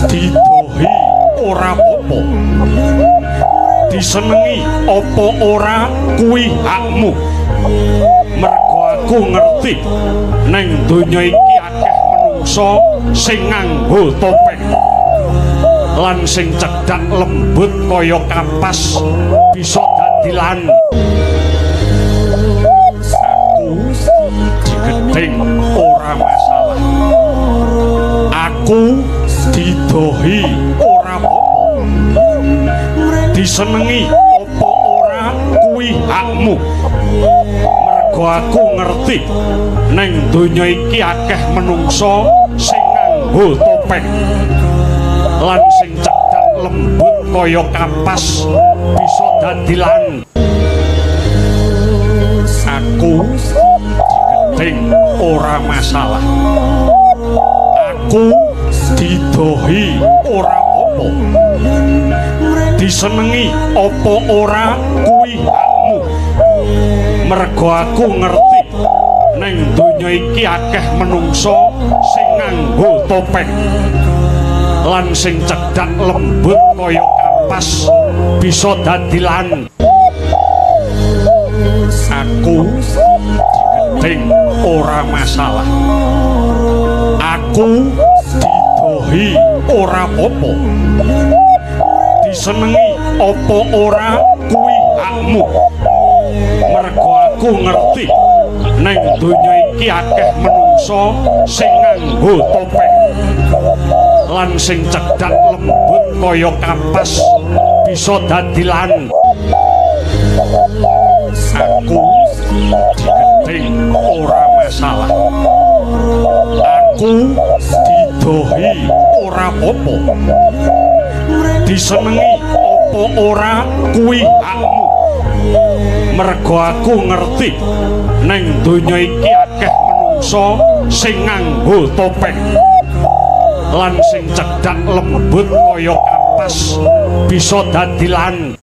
Didohi ora apa-apa, disenengi apa ora kuwi hakmu. Mergo aku ngerti neng donya iki akeh menungsa sing nganggo topeng lan sing cedhak lembut kaya kapas bisa dadi lan. Aku digething ora masalah, aku didohi ora apa-apa, disenengi apa ora kuwi hakmu. Mergo aku ngerti neng donya iki akeh menungsa sing nganggo topeng lan sing cedhak lembut kaya kapas bisa dadi lan. Aku digething ora masalah, aku didohi ora apa-apa, disenengi apa ora kuwi hakmu. Mergo aku ngerti neng donya iki akeh menungsa sing nganggo topeng lan sing cedhak lembut kaya kapas bisa dadi lan. Aku digething ora masalah, aku didohi ora apa-apa, disenengi apa ora kuwi hakmu. Mergo aku ngerti neng donya iki akeh menungsa sing nganggo topeng lan sing cedhak lembut kaya kapas bisa dadi lan. Aku digething ora masalah, aku didohi ora apa-apa, disenengi apa ora kuwi hakmu. Mergo aku ngerti neng donya iki akeh menungsa sing nganggo topeng lan sing cedhak lembut kaya kapas bisa dadi lan.